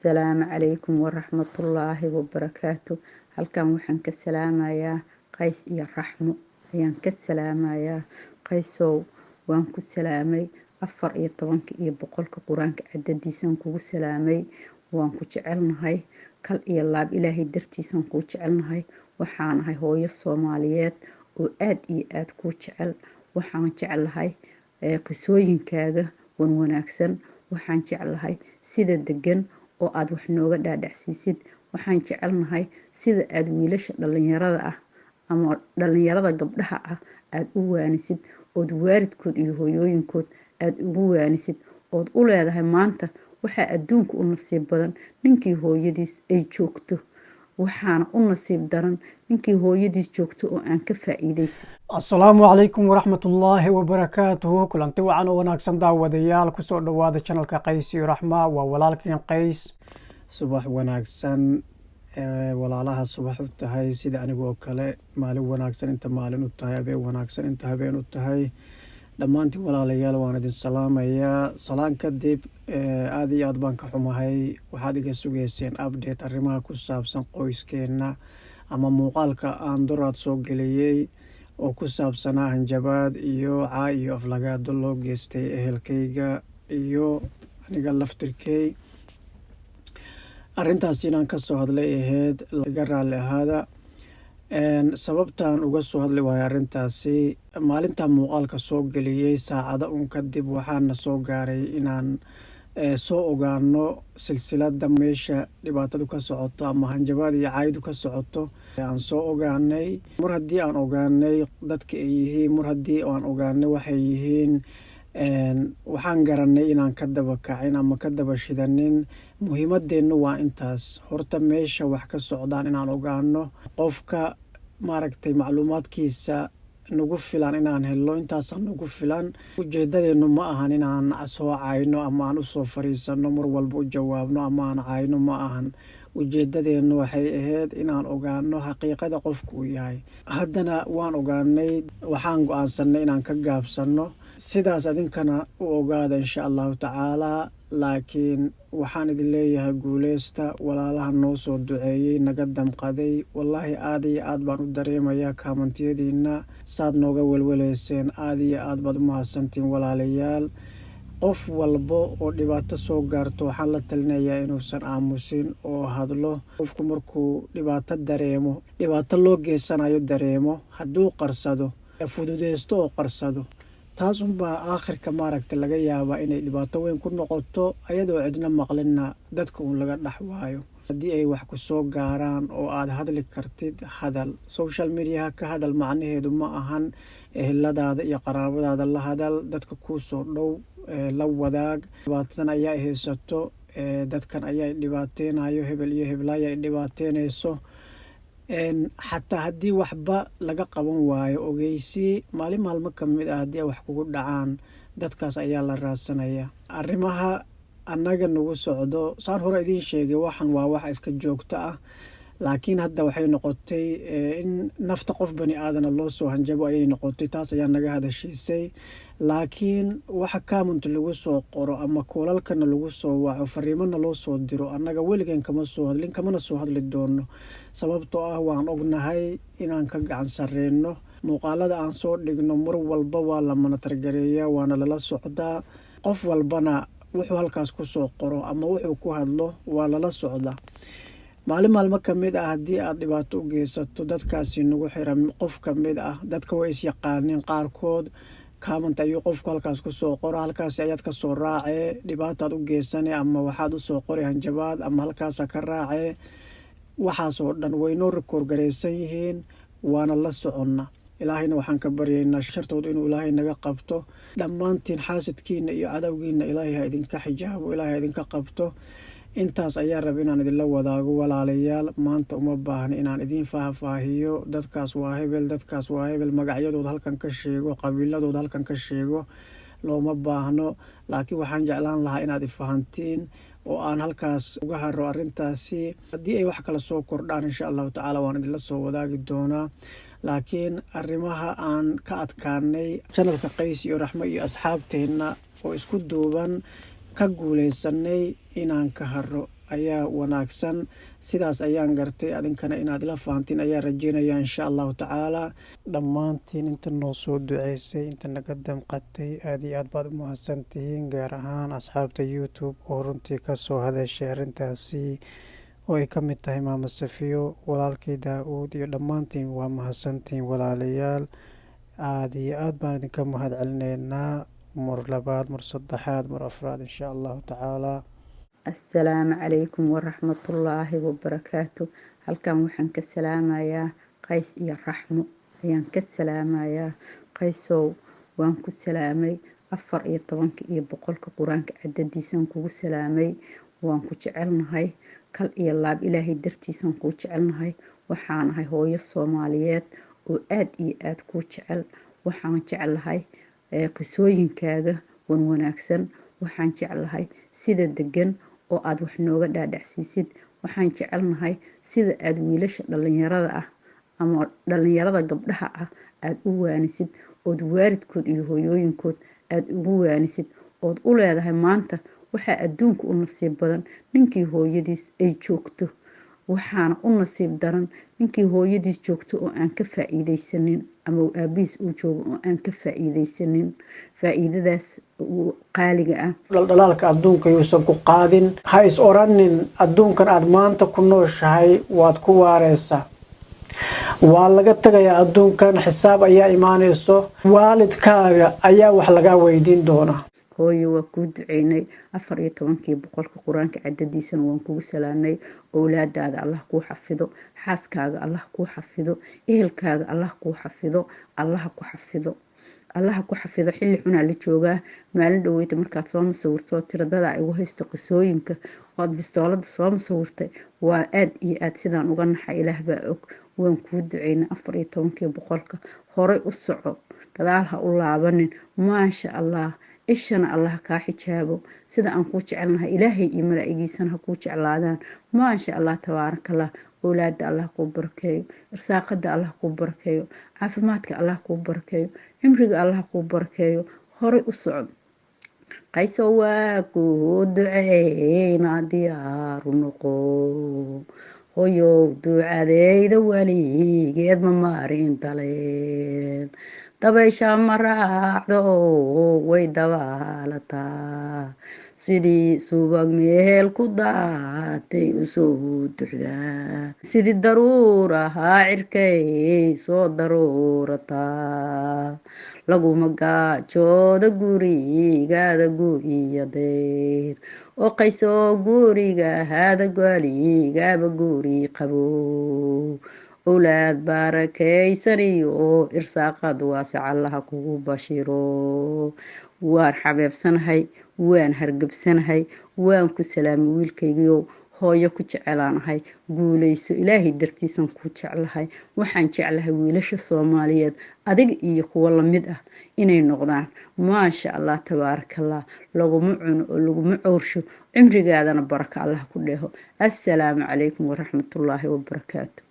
Asalaamu calaykum waraxmatullaahi wabarakaatu. Halkan waxaan ka salaamayaa Qays iyo Raxmo ayaan ka salaamayaa. Qaysow, waan ku salaamay. 14-ka iyo 100-ka Qur-aanka cadadiisaan kugu salaamay. Waan ku jecelnahay kal iyo laab, Ilaahay dartiisaan kuu jecelnahay. Waxaan ahay hooyo Soomaaliyeed oo aada iyo aada kuu jecel. Waxaan jeclahay qisooyinkaaga wan wanaagsan. Waxaan jeclahay sida degan oo aada wax nooga dhaadhacsiisid. Waxaan jecelnahay sida aada wiilasha dhalinyarada ah ama dhalinyarada gabdhaha ah aada u waanisid, ood waalidkood iyo hooyooyinkood aada ugu waanisid, ood u leedahay maanta waxaa adduunka u nasiib badan ninkii hooyadiis ay joogto, waxaana u nasiib daran ninkii hooyadiis joogto oo aan ka faa-iideysan. Asalaamu calaykum waraxmatullaahi wabarakaatuhu. Kulanti wacan oo wanaagsan, daawadayaal. Kusoo dhowaada channelka Qays iyo Raxma. Waa walaalkiin Qays. Subax wanaagsan walaalaha subax u tahay sida anigoo kale, maalin wanaagsan inta maalin u tahay, habeen wanaagsan inta habeen u tahay. Dhammaantiin walaalayaal waan idin salaamayaa. Salaan kadib, aada iyo aad baan ka xumahay. Waxaad iga sugeyseen update arrimaha ku saabsan qoyskeenna ama muuqaalka aan doraad soo geliyey oo ku saabsanaa hanjabaad iyo caa iyo aflagaado loo geystay ehelkayga iyo aniga laftirkey. Arrintaas inaan kasoo hadlay ahayd, iga raalli ahaada. Sababtaan uga soo hadli waayo arrintaasi, maalintaa muuqaalka soo geliyey saacado un kadib waxaana soo gaaray inaan soo ogaano silsiladda meesha dhibaatadu ka socoto ama hanjabaad iyo caaydu ka socoto. Aan soo ogaanay, mar haddii aan ogaanay dadka ay yihiin, mar haddii aan ogaanay waxay yihiin, waxaan garanay inaan ka daba kacin ama ka daba shidanin. Muhiimadeennu waa intaas: horta meesha wax ka socdaan inaan ogaano, qofka maaragtay macluumaadkiisa nagu filan inaan helno, intaasaa nagu filan. Ujeedadeennu ma ahan inaan soo cayno ama aan usoo fariisano mar walba u jawaabno ama aan cayno, ma ahan. Ujeedadeennu waxay ahayd inaan ogaano xaqiiqada qofku uu yahay. Haddana waan ogaanay. Waxaan go-aansanay inaan ka gaabsano. Sidaas adinkana u ogaada, insha Allahu tacaalaa. Laakiin waxaan idin leeyahay guuleysta, walaalaha noo soo duceeyey, naga damqaday. Wallaahi aada iyo aad baan u dareemayaa commentiyadiina saad nooga welweleyseen. Aada iyo aad baad u mahadsantiin, walaalayaal. Qof walba oo dhibaato soo gaarto waxaan la talinayaa inuusan aamusin oo hadlo. Qofku markuu dhibaato dareemo, dhibaato loo geysanayo dareemo, hadduu qarsado, fududeysto oo qarsado, taas unbaa aakhirka maaragta laga yaabaa inay dhibaato weyn ku noqoto, ayadoo cidna maqlinna dadka uun laga dhex waayo. Haddii ay wax ku soo gaaraan oo aad hadli kartid, hadal. Social mediaha ka hadal macnaheedu ma ahan eheladaada iyo qaraabadaada la hadal, dadka kuu soo dhow la wadaag. Dhibaatadan ayaa haysato, dadkan ayaa dhibaateynayo, hebel iyo heblaaya ay dhibaateynayso. Xataa haddii waxba laga qaban waayo, ogeysii. Maalin maalmo ka mid ah haddii ay wax kugu dhacaan, dadkaas ayaa la raadsanaya. Arrimaha annaga nagu socdo, saan hore idiin sheegay, waxan waa wax iska joogto ah, laakiin hadda waxay noqotay in nafta qof bani aadana loo soo hanjabo ayay noqotay. Taas ayaa naga hadashiisay. Laakiin waxa comment lagu soo qoro ama callalkana lagu soo waco, fariimana loo soo diro, annaga weligeen kama soo hadlin, kamana soo hadli doono, sababtoo ah waan ognahay inaan ka gacan sareyno. Muuqaalada aan soo dhigno mar walba waa la monitor gareeyaa, waana lala socdaa. Qof walbana wuxuu halkaas kusoo qoro ama wuxuu ku hadlo waa lala socdaa. Maalin maalmo ka mid ah haddii aad dhibaato u geysato dadkaasi nagu xiran, qof ka mid ah dadka way isyaqaaneen qaarkood, comment ayuu qofku halkaas kusoo qoro, halkaasi ayaad kasoo raacee, dhibaataad u geysane ama waxaad usoo qori hanjabaad ama halkaasa ka raacee. Waxaas oo dhan waynoo record garaysan yihiin, waana la soconna. Ilaahayna waxaan ka baryaynaa shartooda inuu Ilaahay naga qabto. Dhammaantiin xaasidkiina iyo cadowgiina Ilaahay ha idinka xijaabo, Ilaahay ha idinka qabto. Intaas ayaa raba inaan idinla wadaago, walaalayaal. Maanta uma baahna inaan idiin faahfaahiyo dadkaas waa hebel, dadkaas waa hebel, magacyadooda halkan ka sheego, qabiiladooda halkan ka sheego, looma baahno. Laakiin waxaan jeclaan lahaa inaad ifahantiin oo aan halkaas uga haro arrintaasi. Haddii ay wax kala soo kordhaan, insha Allahu tacaala waan idinla soo wadaagi doonaa. Laakiin arrimaha aan ka adkaanay, channelka Qays iyo Raxmo iyo asxaabteenna oo isku duuban ka guuleysanay inaan ka haro. ayaa wanaagsan. Sidaas ayaan gartay, adinkana inaad ila fahantiin ayaa rajeynaya, insha Allahu tacaala. Dhammaantiin inta noo soo duceysay, inta naga damqatay, aada iyo aad baad u mahadsantihiin, gaar ahaan asxaabta YouTube oo runtii kasoo hadashay arrintaasi, oo ay ka mid tahay Maama Safiyo, walaalkay Daa-uud iyo dhammaantiin. Waa mahadsantihiin walaalayaal, aada iyo aad baan idinka mahad celineynaa mar labaad, mar saddexaad, mar afraad, insha Allahu tacaala. Assalaamu calaykum waraxmatullaahi wabarakaatu. Halkan waxaan ka salaamayaa Qays iyo Raxmo ayaan ka salaamayaa. Qaysow, waan ku salaamay. 14-ka iyo 100-ka Qur-aanka cadadiisaan kugu salaamay. Waan ku jecelnahay kal iyo laab, Ilaahay dartiisaan kuu jecelnahay. Waxaan ahay hooyo Soomaaliyeed oo aada iyo aada kuu jecel. Waxaan jeclahay qisooyinkaaga wan wanaagsan. Waxaan jeclahay sida degan oo aada wax nooga dhaadhacsiisid. Waxaan jecelnahay sida aada wiilasha dhalinyarada ah ama dhalinyarada gabdhaha ah aada u waanisid, ood waalidkood iyo hooyooyinkood aada ugu waanisid, ood u leedahay maanta waxaa adduunka u nasiib badan ninkii hooyadiis ay joogto, waxaana u nasiib daran ninkii hooyadiis joogto oo aan ka faa-iideysanin, ama aabihiis uu joogo oo aan ka faa-iideysanin faa-iidadaas qaaliga ah. Dhaldhalaalka adduunka yuusan ku qaadin. Ha is oranin adduunkan aada maanta ku nooshahay waad ku waareysaa. Waa laga tagayaa adduunkan, xisaab ayaa imaaneyso, waalidkaaga ayaa wax lagaa weydiin doonaa. Hooyo, waa kuu duceynay. 14-kii 100-ka Qur-aanka cadadiisana waan kugu salaanay. Owlaadaada Allah kuu xafido, xaaskaaga Allah kuu xafido, ehelkaaga Allah kuu xafido. Allaha ku xafido, Allaha ku xafido. Xilli xunaa la joogaa. Maalin dhaweyta markaad soo masawirto tiradada igu haysto qisooyinka ood bistoolada soo masawirtay, waa aada iyo aada sidaan uga naxa, Ilaah baa og. Waan kuu duceynay 14-kii 100-ka. Horay u soco, gadaal ha u laabanin. Maasha Allah, ishana Allah kaa xijaabo. Sida aan kuu jecelnahay Ilaahay iyo malaa'igiisana ha kuu jeclaadaan. Maasha Allah, tabaarakallah. Owlaada Allah kuu barakeeyo, irsaaqada Allah kuu barakeeyo, caafimaadka Allah kuu barakeeyo, cimriga Allah kuu barakeeyo. Horay u soco, Qayso. Waa kuu duceyna, diyaaru noqo. Hoyow, ducadeyda weligeed ma marin daleen. Dabaysha ma raacdo, way dabaalataa, sidii subag meel ku daatay usoo duxdaa, sidii daruur ahaa cirkay soo daruurataa. Laguma gaajooda gurigaada gu-iyo dayr oo qaysoo guriga haada gaaligaaba guri qabo. Owlaad barakaysan iyo irsaaqad waasac Allaha kugu bashiro. Waan xabeebsanahay, waan hargebsanahay. Waan ku salaamay wiilkaygiiow, hooyo ku jecelaanahay. Guuleyso, Ilaahay dartiisan ku jeclahay. Waxaan jeclahay wiilasha Soomaaliyeed adiga iyo kuwo lamid ah inay noqdaan. Maasha Allah, tabaarakallah. Laguma cuno oo laguma cowrsho. Cimrigaadana baraka Allah ku dheeho. Assalaamu calaykum waraxmatullaahi wabarakaatu.